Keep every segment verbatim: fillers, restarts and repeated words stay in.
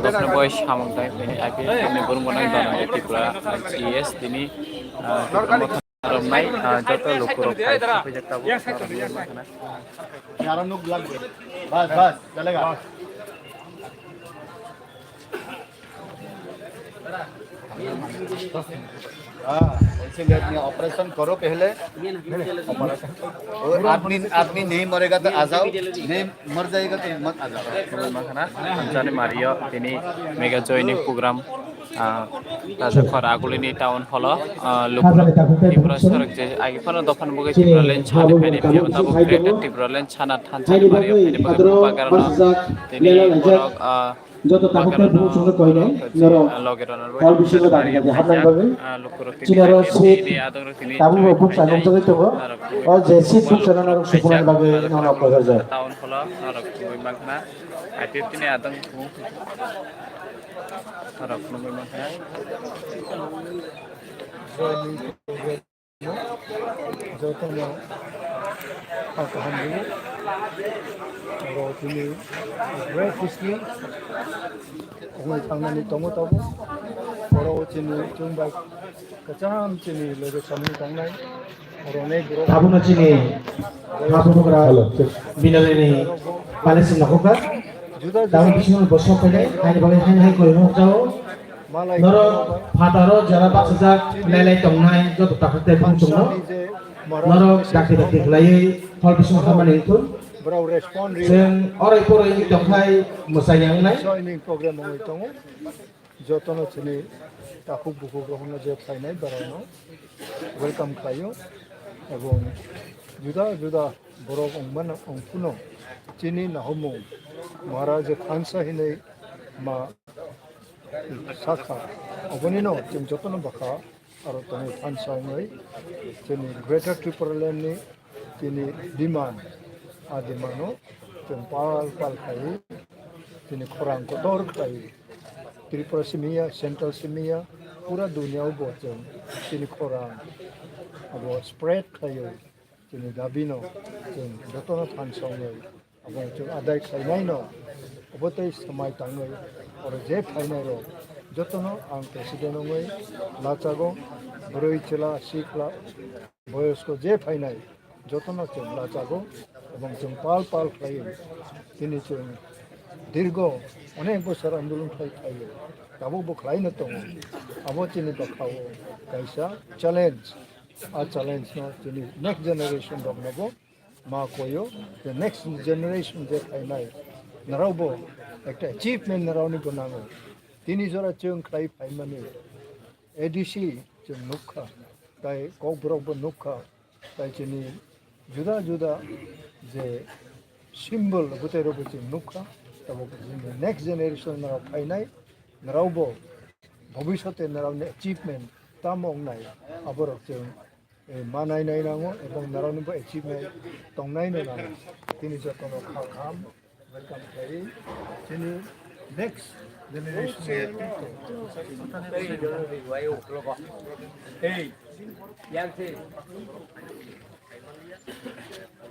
Bosna boy samung tai tini I P F ni burung bonai dana Tripura G S tini, ah, Tripura motha romnai, ah, joto lukurok phai sophaijak tabuk. Bas, bas, chalega. हाँ, उनसे मैं अपने ऑपरेशन करो पहले। वो आदमी, आदमी नहीं मरेगा तो आ जाओ, नहीं मर जाएगा तो मत आ जाओ। Makhana, hamjani mario, tini mega joining program, ah, Rajakhor Agulini town hall o, ah, lukurok Tripura sorok je agi phano dophani bagwi Tripura line chani phaini phiya tabuk greater Tripura line chana thanchani mario phaini bagwi bubagrano tini borok, ah, Joto takhuk tei bukhuk chwngno koinai norok hall bisingo dagi dagi hapnani bagwi. Chini oro seat tabukbo book chajak jagwi tongo. O je seat book chana norok suphunani bagwi norok koiharjak. Town hall o norok tubui mankha. I P F T ni adang tubung. Norok nugui mankha. Jotono ha kaham rwo. Oro chini great history wngwi thangnani tongo tabuk. Oro chini chwng bai kwcham chini loge samung tangnai. Oro nei borok Tabukno chini habugra binalini palace ni nokokha. Juda juda Tabuk bisingo bo sok phainai, haini bagwi haini hai koi nukjao. Norok phataro jora baksajak lailai tongnai joto takhuk tei bumsongno norok dakti dakti khlaiwi hol bisingo hamani wngthun. Chwng orai poroi wngwi tongkhai mwsai ya wngnai. Jotono chini takhuk bukhuk rokno je phainai borokno welcome khlaio, ebong juda juda borok wngmano wngphano chini nahumung Maharaja Khansa hinwi ma sakha. Obonino chwng jotono bwkha aro tongo thansa wngwi chini Greater Tipraland ni chini demand, a demand no chwng pal pal khlaiwi chini khorang kotor khlaiwi Tripura simi ya, Central simi ya, pura dunia o bo chwng chini khorang abo spread khlaiwi chini dabi no chwng jotono thansa wngwi abo chwng adai khlainai no, abo tei swmai tangwi oro je phainai rok jotono ang president wngwi lachago, bwrwi chwla sikla boyosko je phainai jotono chwng lachago ebong chwng pal pal khlaiwi tini chwng dirgo onek bosor andolon khlai khlaio, tabuk bo khlaino tongo. Abo chini bwkhao kaisa challenge, a challenge no chini next generation rokno bo ma koyo, the next generation je phainai, narao bo ekta achievement narao ni bo nango. Tini jora chwng khlai phaimani A D C chwng nukha, tai Kokborok bo nukha, tai chini juda juda je symbol bwtwi rok bo chwng nukha, tabuk chini next generation narao phainai, narao bo bhobishote narao ni achievement tamo wngnai, aborok chwng eh, manai nai nango, ebong narao ni bo achievement tongnai no nango. Tini jotono kha kham welcome khlai. Tini next generation. Hey, yang si.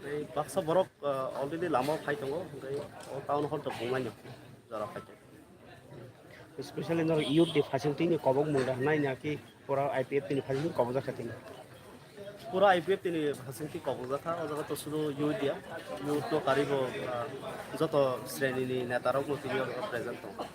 Tei baksa borok, uh, already lama phai tongo, hwnkhe o town hall to pungmani jora phai tongo. Especially norok youth ni facility ni kobok mung da hwnai na ki pura I P F T ni facility kobok jakha tini. Pura I P F T ni facility kobok jakha, o jaga to sudu youth ya, youth no karibo, ah, joto sreni ni neta rok no tini o jaga present tongo.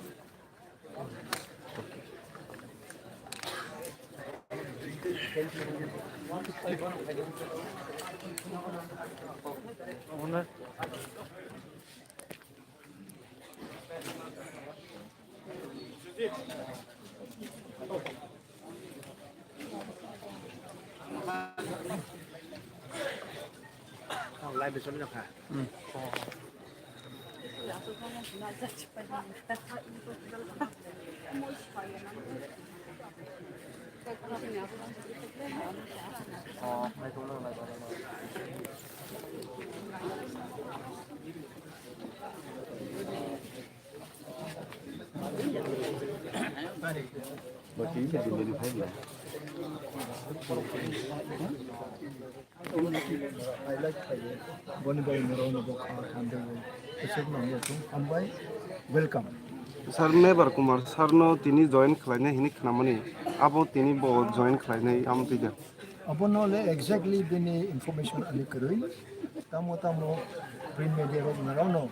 Boni bai norok no bo kha hambai, hambai. Welcome. Sir Mebar Kumar sir no tini join khlainai hini khnamani, abo tini bo join khlainai amo twi da? Abono le exactly bini information ani kwrwi. Tamo tamo print media rok narao no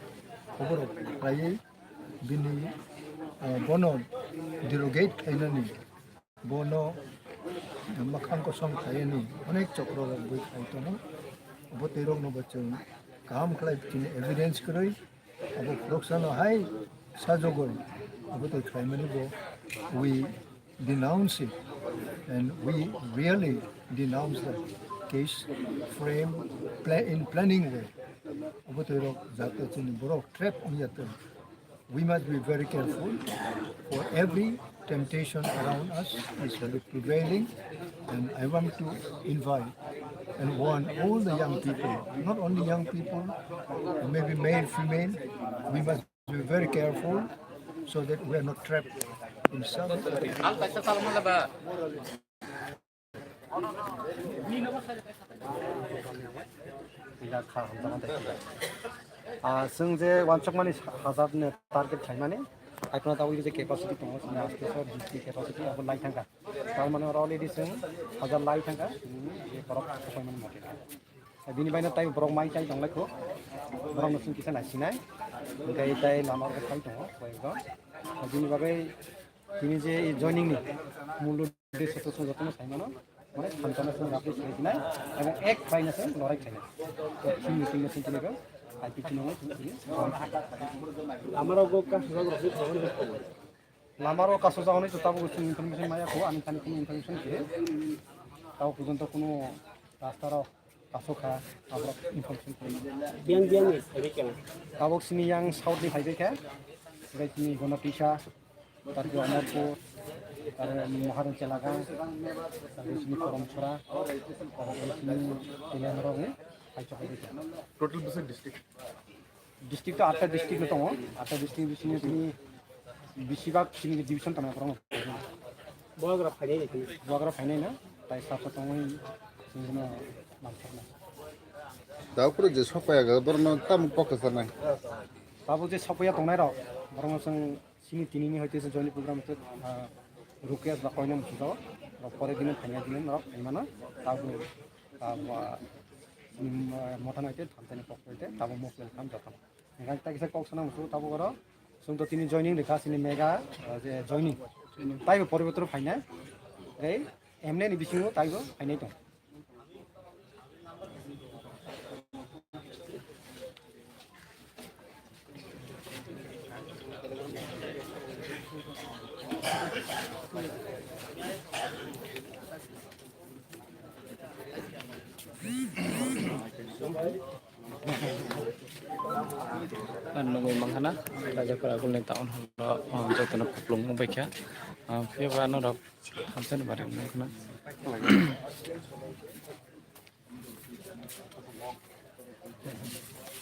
khobor rok khlaiwi bini, ah, bono derogate khlainani, bono mwkhang kosom khlainani onek chokro rok bui khai tongo. Abo twi rok no bo chwng kaham khlai chini evidence kwrwi. Abo khoroksano hai sajagwi abo twi khlaimani bo, we denounce it and we really denounce the case frame pla-, in planning way. Abo twi rok jate chini borok trap wngya twi. We must be very careful for every temptation around us is prevailing, and I want to invite and warn all the young people, not only young people, maybe male, female, we must be very careful so that we are not trapped in some. Ah, chwng je wansukmani hajar ni target khlaimani, aitwna tabuk je capacity tongo, chini aste so district capacity abo lai thangkha. Tar mane oro already chwng hajar lai thangkha, chini je borok sopaimani mote. Bini baino tai borok mai chai tonglaikho, borokno chwng kisa naisinai, hwnkhe tai lama rok phai tongo koyekjon. Bini bagwi tini je joining ni mul uddesho to chwng jotono sai mano, mane thamchana chwng rapri sai dinai, ebong ek khlaina chwng lorai khlainai. Chini meeting no chwng tini bo, I P T no chwng tini. Amaro go ka sujak rok ni khobor. Lamaro kaso jagoni to tabuk chwng information maya kho, ani thani kunu information khe. Tabuk porjonto kunu rasta rok kaso kha, tabuk information khe. Biyang biyang ni phaibai khe. Tabuk sini yang south ni phaibai khe. Gai sini Gonatisa, tarke Amarpur, tarke Maharani Chelagang, tarke sini Koromchora, tarke sini Teliangrong ni phaichok phaibai khe. Total bwswk district? District to atta district no tongo, atta district bisini tini bisibak sini division tongo borok. Bubagra phainai ni tini. Bubagra phainai na, tai sasa tongwi sini no manthokna. Daupro je sokpaya ga borno tam kok sanai. Tabuk je sokpaya tongnai rok, borok sing sini tini ni hoite se join program to, ah, request ba koina musudo, pore dine phainai dine norok phaimano, tabuk, ah, ba, mm, ah, motha naite thamtani kok hoite tabuk mok welcome jotono. Hingkhe ta kisa kok sana musu tabuk oro. Chwng to tini joining rikha chini mega, ah, je joining. Taibo poriborton phainai. Tei M N A ni bisingo taibo phainai tong. Ang nugwi mankha na, Rajakhor Agulni town hall o, o, jotono kupulung wngbaikha. O, phiya ba norok hamsani bari wngkha na.